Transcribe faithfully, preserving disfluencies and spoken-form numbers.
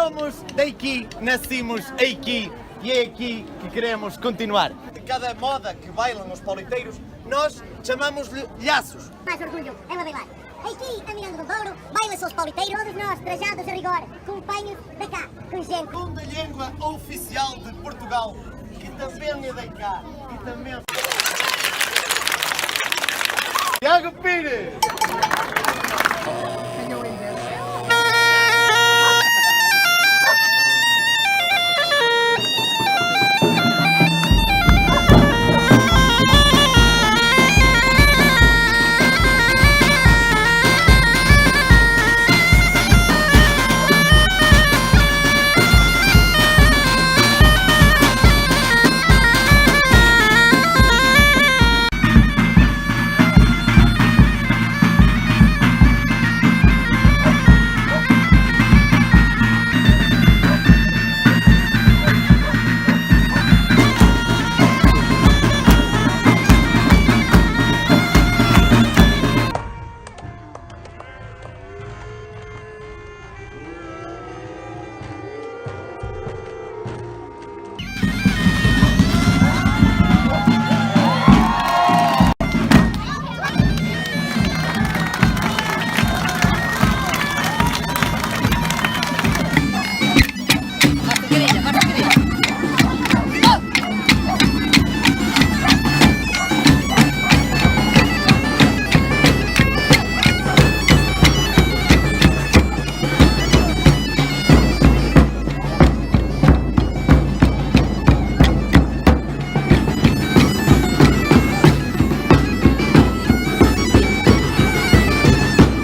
Somos daqui, nascemos aqui e é aqui que queremos continuar. De cada moda que bailam os pauliteiros, nós chamamos-lhe laços. Mais orgulho, ela bailar. Aqui, a Miranda do Douro, baila-se aos pauliteiros, todos nós trajados a rigor, companheiros da cá, com gente. Segunda língua oficial de Portugal, que também é da cá, que também. Tiago Pires!